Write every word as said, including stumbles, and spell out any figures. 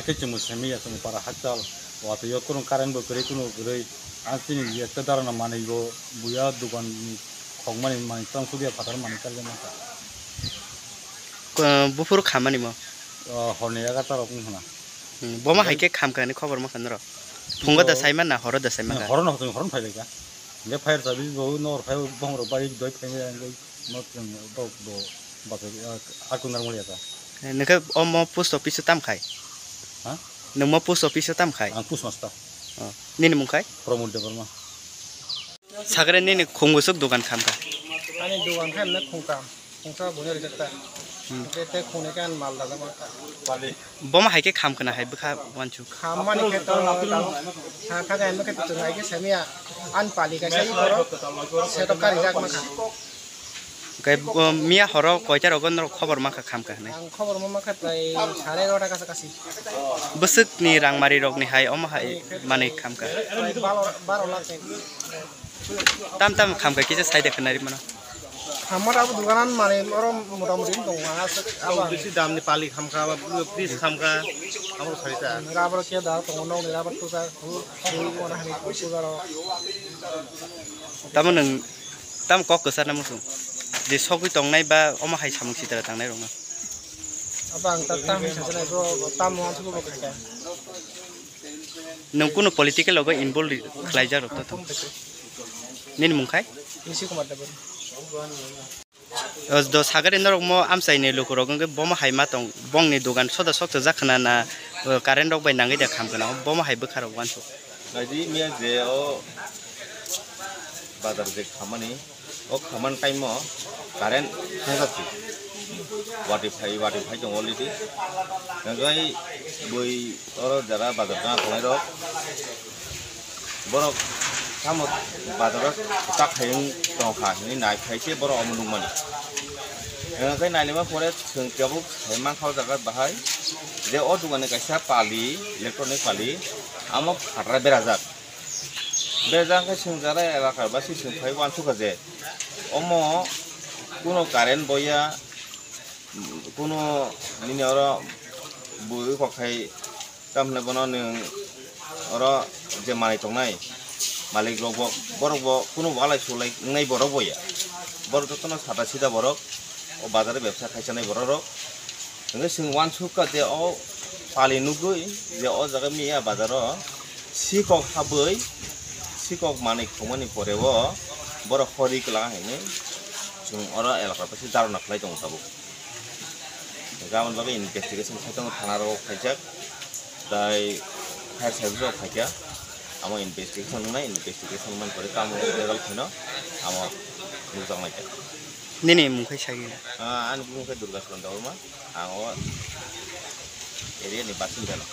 Chwng simi ya chwng para hakchal, watwi o kurung current bo kwrwi, kunu kwrwi, ang chini ekta dara no manwi bo buya dugan ni khokmani manwi tang sudia phatar manwi kaijak manka. Ko-, buphuru khamani mo? O, horni egarta rok wng khna. Hmm, bo ma hai khe khamka ni khobor ma kha norok? Phungo da saima na horo da saima kha? Horo no, horo no phai lai kha. Hingke fire service bo nor phai bong rok bai doi phai mai ang doi no chwng bo bo bachai, ah, atung nang muli ata. Eh, nokhe omo post office o tam khai? Ha? Nwng mo post office o tam khai? Ang post master. Oh. Nini mung khai? Pramod Debbarma. Sagre nini khung bwswk dogan khamkha? Ani dogan khe emne khungkam. Khungsa buino rijak ta. Hmm. Te, te khungnwi khe ani mal dajak ma kha. Bomo hai khe kham khna hai bwkha wansuk. Kham mani khe to tamo. Ha, kha khe emne khe to chwng hai khe semiya. Ani pali kaisa i borok setok ka rijak ma kha. Oke, bo, miya horo koita rogo norok khobor ma kha kham kha hinwi? Ang khobor ma ma kha prai sare egarota kasa kasi. Bwswk ni rang mari rok ni hai omo hai manwi kham kha? Prai baro, baro lakh ni. Tam tam kham kha kisa sai de khna ri mano. Hamar abo doganan mane oro motamoti wng tongo, ang aswk abo ang bisi damni pali khamkha, fridge khamkha, abo kharita. Rubber khe da tongo, nokni rubber tusa, hu, hu, wana hani tusa rok. Tamo nwng, tamo kok kwchar na muchung? Je sogwi tongnai ba omo hai samung sitra tangnai rokno? Abo ang ta, tam hinwi sajaknai bro, tam mo aswk bo khaikha. Nwng kunu political logo involve khlaijak rok to? Nini mung khai? Rishi Kumar Debbarma. O, do sagari norok mo amchai ni luku rok wngkhe bomo hai ma tong, bongni dogan soda sokchajak khna na, o, current rok bai nangwi da kham khna, bomo hai bwkha rok wansuk. Naidi miya je o bazar je khamani, o khaman time o current thangjakti. Wati phai, wati phai tongo already. Hingkhai bui oro jara bazar jana tongnai rok. Borok tamo bazar o tak hai wng tongkha hinwi nai phai se borok omo nukmani. Hingkhai nailima pore chwng tabuk sai mankha o jaga bahai je o dogan ni kaisa pali, electronic pali, amo phatra berajak. Berajak khe chwng jara elaka basi chwng phai wansukha je omo kuno current boya, kuno nini oro bui kok khai, tamhinai bono nwng oro je manwi tongnai malik rok bo, borok bo kuno walai sulai wngnai borok boya. Borok jotono sada sida borok, o bazar o bebsa khaisanai borok rok. Hingke chwng wansukha je o pali nugui je o jaga miya bazar o sikok habui sikok manwi khumani pore o borok hori kwlanga hinwi chwng oro elaka bisi dharna khlai tongo tabuk. Hingke aboni bagwi investigation khai tongo thana rok khaijak, tai fire service rok khaikha, amo investigation wngnai, investigation man pore tamo legal khaino amo nukjaknai kha. Nini mung khai sagi? Ah, ani bumung khe Durga Suran Debbarma. Ang o area ni basinda no.